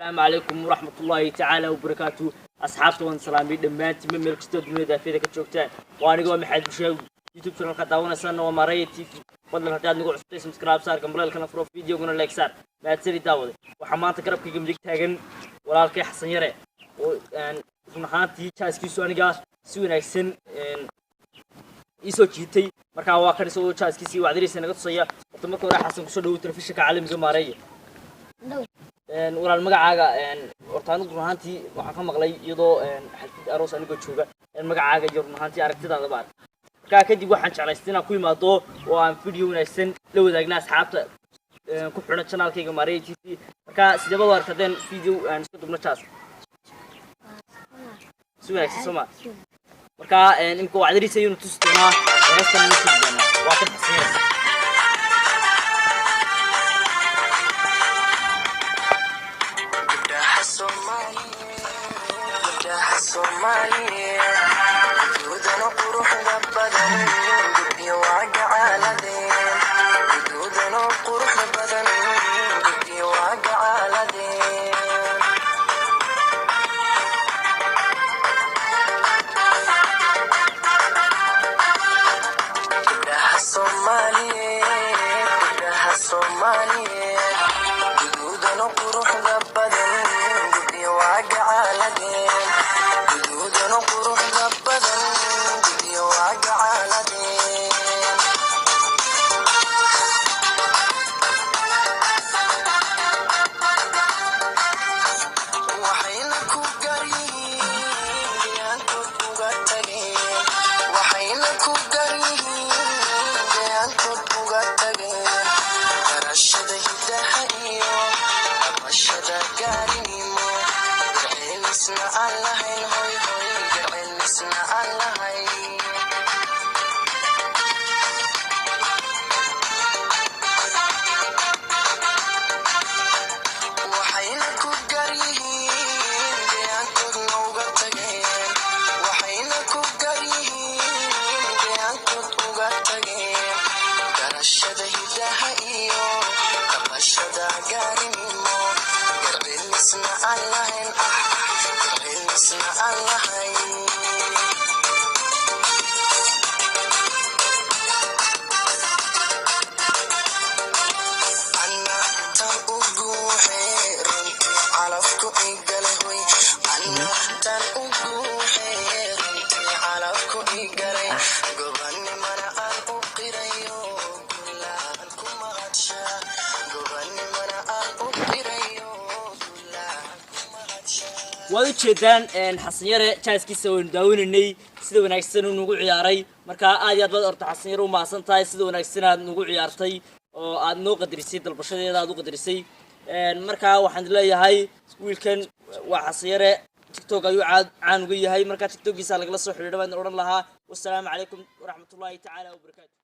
Asalaamu calaykum waraxmatullaahi tacaala wabarakaatu. Asxaabta waan salaamay dhammaantiinba, meel kastoo dunida daafiyada ka joogtaan. Waa anigoo Maxamed Bushaawi, YouTube channelka daawanaysaana waa Maaraya TV. Fadlan haddii aad nagu cusubtay, subscribe saar, gambaleelkana furo, videoguna like saar. Maadsani daawade. Waxaa maanta garabkayga midig taagan walaalkay Xasan Yare oo run ahaantii jaaskiisu aniga si wanaagsan iisoo jiitay. Markaa waa kan isagoo jaaskiisii wacdariisa naga tusaya. Horta marka hore, Xasan, kusoo dhawow telefishinka caalamiga Maareeya. Walaal, magacaaga horta anigu run ahaantii waxaan ka maqlay iyadoo xalfid aroos anigoo jooga magacaaga iyo run ahaantii aragtidaada ba arkay. Markaa kadib waxaan jeclaystay inaan ku imaado oo aan video wanaagsan la wadaagna asxaabta ku xidhan channelkayga Maareeya TV. Markaa sidee baad u aragta haddeen video aan iska dubno jaas si wanaagsan, soo ma? Markaa imika wacdariisa ayaynu tusi doonaa, heestan aynu tusi doonaa. Waa kan Xasan Yare. Gabdhaha Soomaaliyeed, gabdhaha Soomaaliyeed, guduudana quruxda badan, gudbiyo waa gacaaladeen. Guduudana quruxda badan, gudbiyo waa gacaaladeen. Gabdhaha Soomaaliyeed, gabdhaha Soomaaliyeed, guduudana quruxda badan, gudbiyo waa gacaaladeen. Guduudana quruxda badan, gudbiyo waa gacaaladeen. Waxayna ku garyihiin deegaankood uga tageen. Waxayna ku garyihiin deegaankood uga tageen. Barashada hidaha iyo dhaqashada gaarinimo. Garceelisna aan lahayn, hoy hoy, garceelisna aan lahayn. Waxayna ku garyihiin deegaankoodna uga tageen. Waxayna ku garyihiin deegaankood uga tageen. Garashada hidaha iyo dhaqashada gaarinimo. Garceelisna aan lahayn, ah, garceelisna aan lahayn. Anna tan u guuxee runtii calafku igale hoy. Anna tan u guuxee runtii calafku igalay. Gobannimana aan u qirayo gulaan ku mahadshaa. Gobannimana aan u qirayo gulaan ku mahadshaa. Waad u jeedaan Xasan Yare jaaskiisa waynu daawanaynay, sida wanaagsan uu nagu ciyaaray. Markaa aad iyo aad baad orta, Xasan Yare, u mahadsan tahay sida wanaagsan aad nagu ciyaartay oo aad noo qadarisay, dalbashadeeda aad u qadarisay. Markaa waxaan leeyahay wiilkan waa Xasan Yare, TikTok ayuu caan uga yahay. Markaa TikTokiisa lagala soo xidhiidha baan odhan lahaa. Wasalaamu calaykum waraxmatullaahi tacaala wabarakaatu.